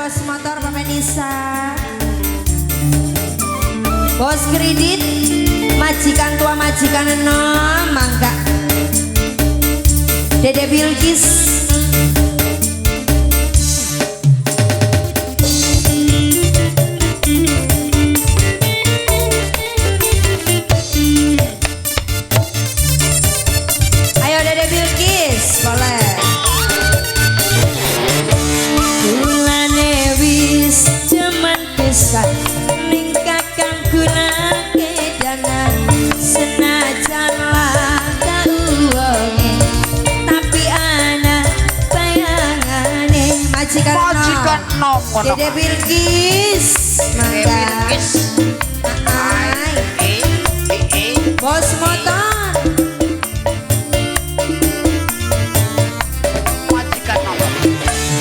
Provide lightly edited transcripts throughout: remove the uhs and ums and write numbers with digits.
bos motor Bapak Nisa. Bos kredit, majikan tua majikan enom, mangga. Dede Bilqis. Ayo Dede Bilqis, boleh. Kulane wis jaman pisan ning kakang gunake dana senajan langka uwonge tapi ana bayangane majikan Majikan nom ngono. Dede Bilqis, Dede mangga. Bilqis. Ai. Bos motor. Majikan nom.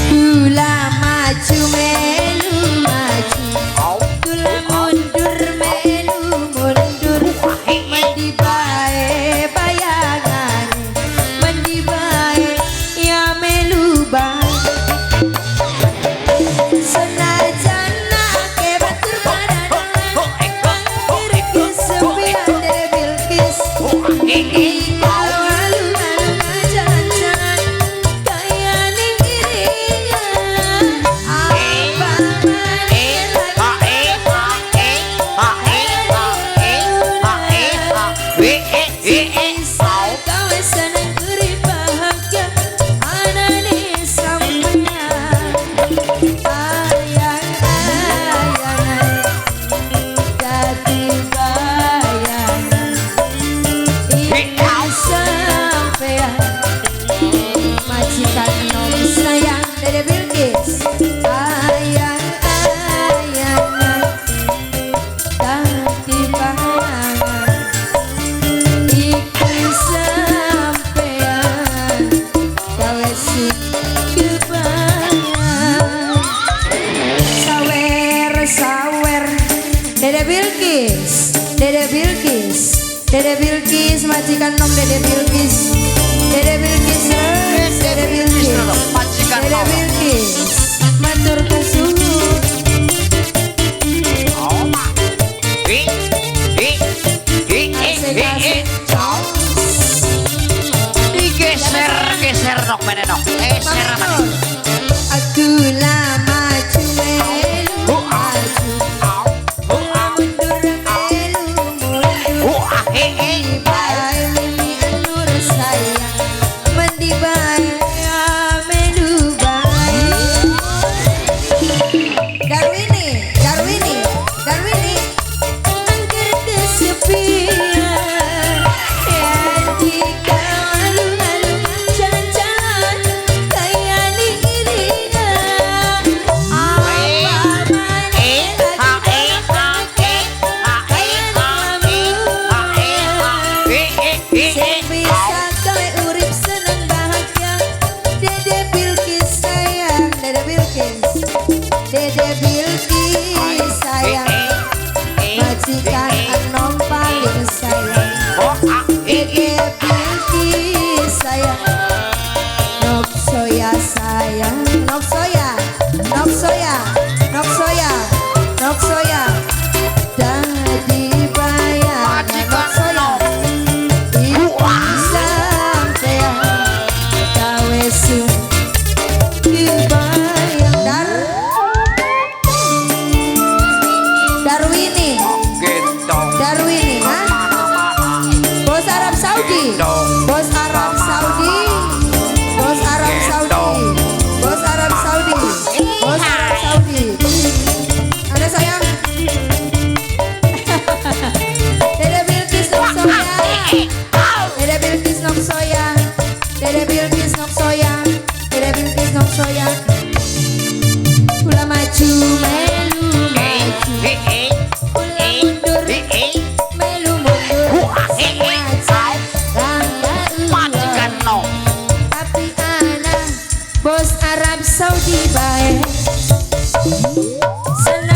Kula maju melu maju, Au. kula mundur melu mundur. Mendi bae bayangane, mendi bae ya melu bae. Senajan akeh batur padadalan, angger kesepian Dede Bilqis. Ika alun-alun jalan-jalan kaya ning iringan. Apa maneh lagi gawe seneng urip bahagia anane sampeyan ayang-ayangan dadi bayangan iki sampeyan majikan enom sayang Dede Bilqis ayang-ayangan dadi bayangan iku sampeyan gawe sing kebayang sawer sawer Dede Bilqis, Dede Bilqis, Dede Bilqis majikan nom Dede Bilqis, Dede Bilqis, Dede Bilqis, Majikan Dede nom. Bilqis, matur kesuwun. Asik asik Digeser geser nok mene nok. Geser apa nih? Aku lah maju melu maju, kula mundur melu mundur. Mendi bae mimi nur sayang, mendi bae melu bae. Darwini, Darwini, Darwini, angger kesepian, yen jika alun-alun jalan-jalan kaya ning iringan. Apa maneh lagi kaya ning Sing bisa gawe urip seneng bahagia Dede Bilqis sayang, Dede Bilqis, Dede Bilqis sayang, majikan enom paling sayang. Dede Bilqis sayang, Nok soya sayang, Nok soya, Nok soya, Nok soya, Nok soya, dadi bayangan Nok soya. Iku sampeyan gawe sun kebayang. Darwini, Darwini, ha? Bos Arab Saudi, Bos Arab Saudi, Bos Arab Saudi, Bos Arab Saudi, Bos Arab Saudi. Ada sayang? Dede Bilqis nok soya, Dede Bilqis nok soya, Dede Bilqis nok soya, Dede Bilqis nok soya. Kula maju melu maju, kula mundur melu mundur. Senajan langka Majikan uang, nom. tapi ana bos Arab Saudi bae. Senang